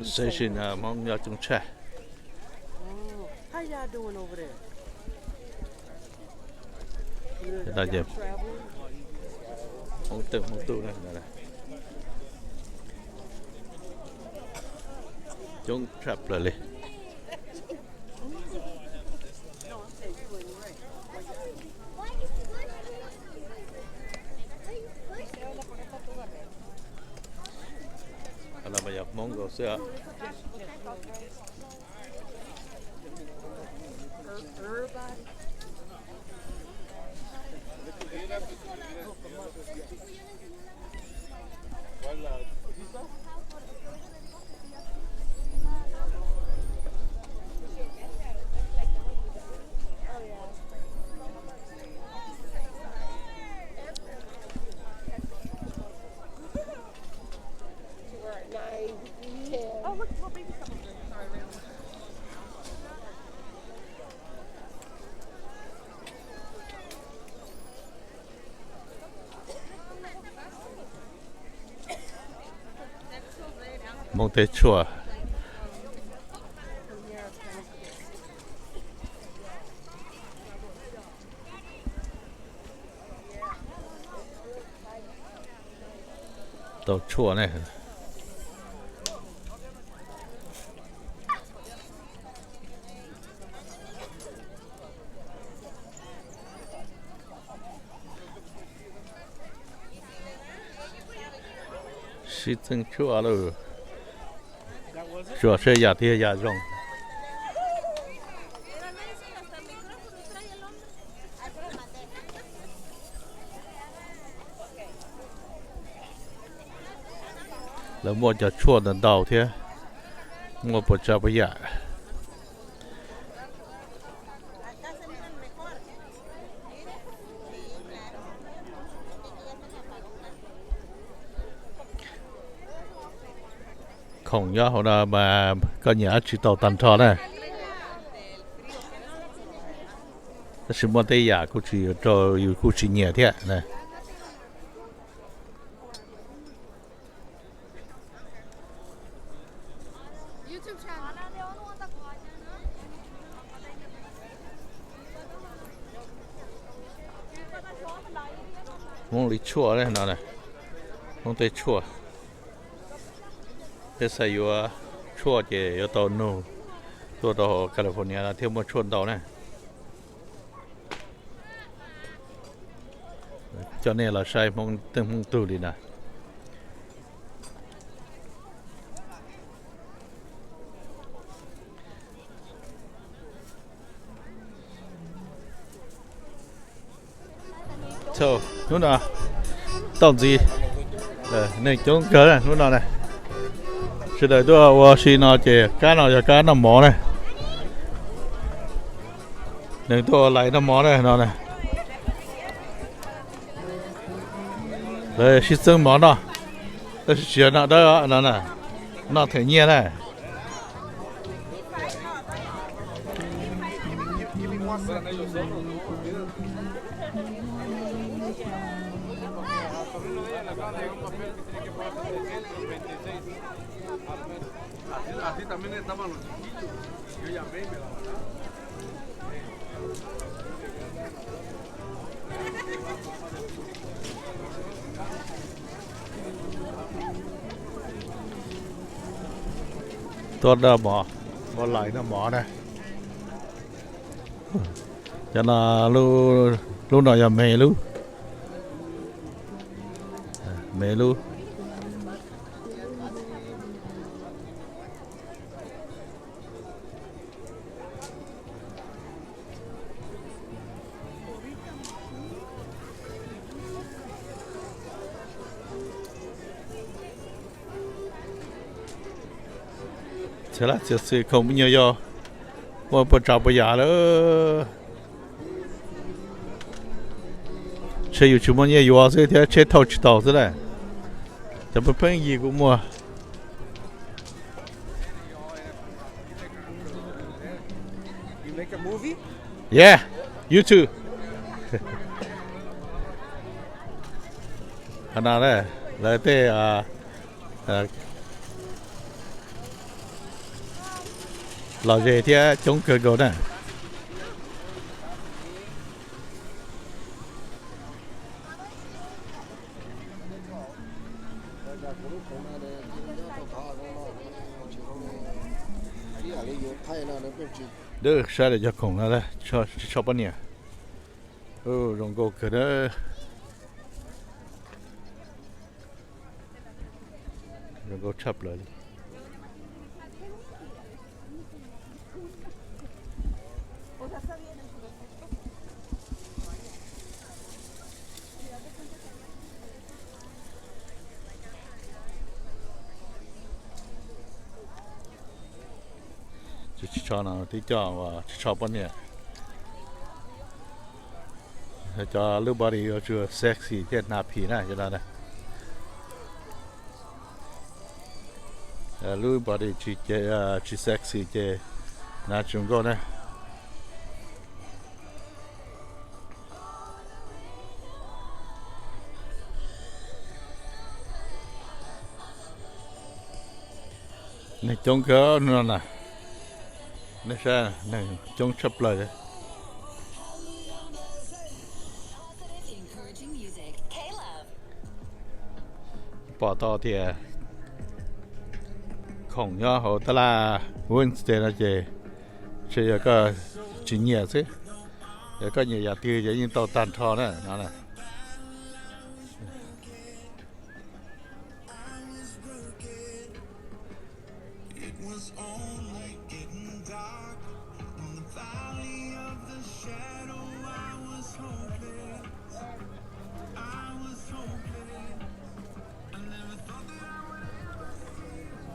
Station Hmoob nyob coob tshaj. Hmoob tej Hmoob tuaj na, coob tshaj plaws li. Qhov no mas yog Hmoob nkaus xwb. Hmoob tej tshuaj. Tau tshuaj ne. Sib txeeb tshuaj lawm. Tsuas seb yam twg yam zoo. Lawv muaj cov tshuaj ntau ntau thiab, muaj puas tsav puas yam. Khoom nyob hauv no mas koj nyiam dab tsi tau tag nrho na. Tab sis muaj tej yam kuj tsis rau yus kuj tsis nyiam thiab. Hmoob li tshuaj no, Hmoob tej tshuaj. Peb xav yuav tshuaj ces yuav tau nug tuaj rau California no thiaj muaj tshuaj ntau na. Coj nej los saib Hmoob tej Hmoob tug li na. Hnub no tau ntxiv, neeg coob kawg hnub no na. Sawv daws tuaj ua si no ces kab no yog kab noj mov na. Neeg tuaj ua lais noj mov na no na. Lawv sib txeeb mov noj, tab sis tsis yog noj dawb no na, noj them nyiaj na. Tuaj noj mov, ua lais noj mov na. Cov no, lub no yog me lub, me lub. Txhia laj txhia xwm khoom me nyuam yog muaj puas tsav puas yam lawm. Tsheb yus tsis muaj nyiaj yuav xwb thiab tsheb thauj tsis tau xwb na. Cov pheej pheej yig kuj muaj. Yeah, you too. Qhov no lawv tej Lom zem thiab coob kawg nkaus na. Dwb saib lawv cov khoom no, tsis tshua poj niam. Zoo nkauj kawg na. Zoo nkauj tshaj plaws li. Tsis tshua no tib co uas tsis tshua poj niam. Cov lub body yuav tsum sexy thiaj hnav phim na cov no. Lub body tsis sexy ces hnav tsis zoo nkauj na. Neeg coob kawg no na. Nej saib, neeg coob tshaj plaws li. Pom tau tias khoom nyob hauv tab laj Wednesday no ces ntshe yog koj tsis nyiam xwb, yog koj nyiam yam twg ces yeej tau tag nrho na no.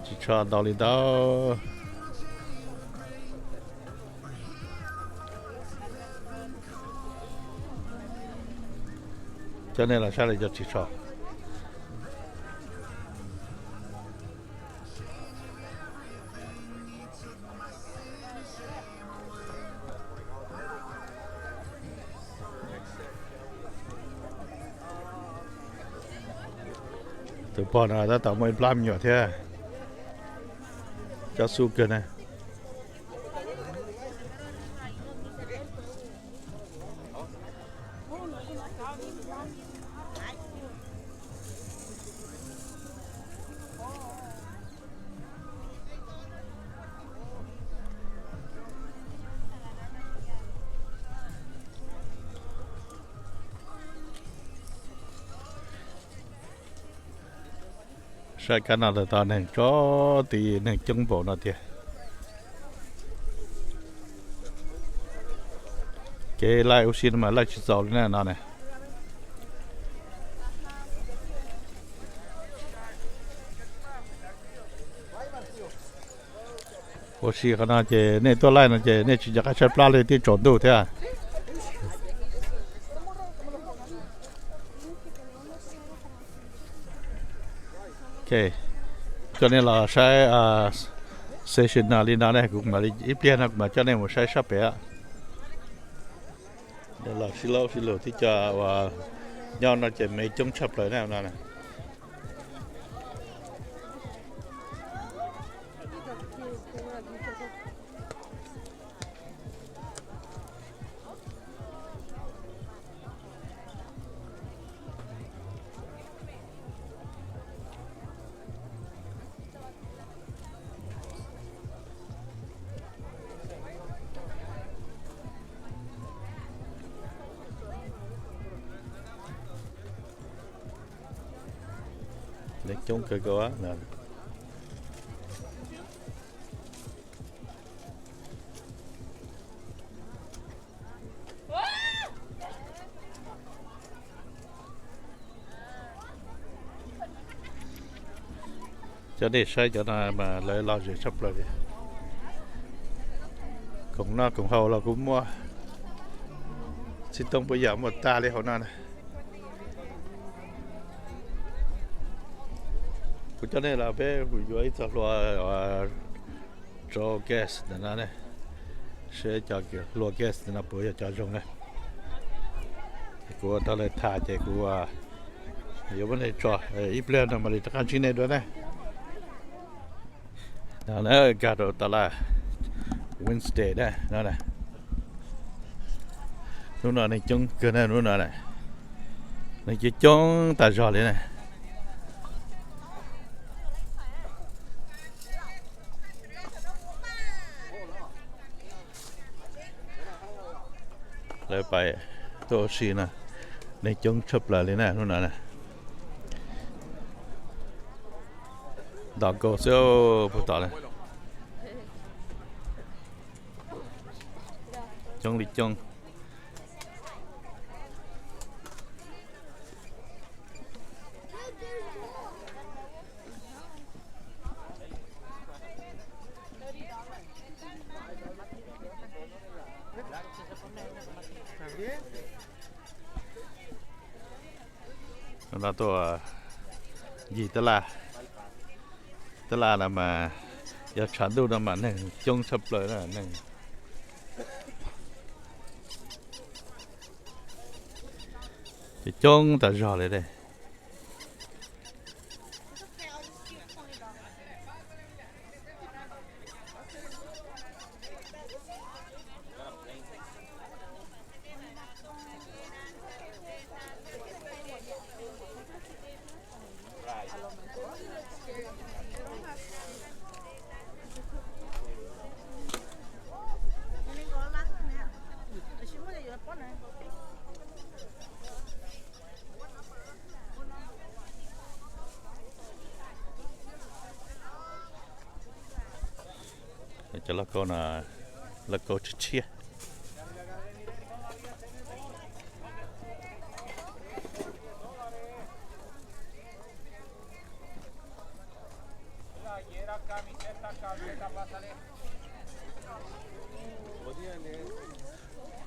Tsis tshua ntau li ntawd. Coj nej los saib lawv cov tsis tshua. Tus pog no tab tom muaj ib plab me nyuam thiab. Cov xub kawg na. Saib kab no tau neeg tso, twb neeg coob npaum no tiag. Kev laij ub si no mas laij tsis txaus li na no na. Ua si qhov no ces nej tuaj laij no ces nej tsis nco qab tshaib plab li, twb tsaus ntuj thiab. Coj nej los saib session no li no ne, kuv mam li ib pliag no kuv mam coj nej mus saib sab pem. Los sib laub sib lus tib co uas nyob no ces me coob tshaj plaws na no. Coob kawg nkaus. Cov nej saib cov no mas lawv lom zem tshaj plaws li. Khoom noj khoom haus los kuj muaj, txhij toob puas yam muaj tag li hauv no. Kuv coj nej los peb yuav ib txoj hlua rau gas ntawm no ne, seb cov hlua gas ntawm no puas yog cov zoo na. Kuv ua tau lawv tham ces kuv yuav muab nej tso, ib pliag no mam li rov qab ntsib nej dua na. No na, nkag rau taj laj Wednesday na no na. Hnub no neeg coob kawg na, hnub no na neeg coob coob tas zog li na. Lawv pais tuaj ua si no, neeg coob tshaj plaws li na hnub no na. Nto nkaus xwb puag tom na. Coob li coob. No tuaj ncig taj laj, taj laj no mas yog tshav ntuj no mas neeg coob tshaj plaws na, neeg coob tas zog li. Cov lauj kaub no, lauj kaub tshiab tshiab.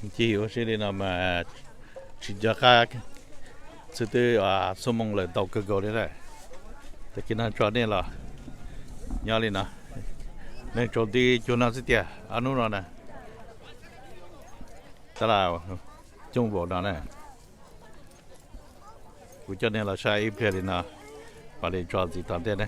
Ncig ua si li no mas tsis nco qab xwb twb xuab moos lawm, ntau kawg nkaus li na. Tag kis no tso nej los nyob li no, neeg tsaus nti cuag no xwb tiag ob hnub no na. Taj laj coob npaum no na. Kuv coj nej los saib ib pliag li no, mam li tso ntxiv tom ntej na.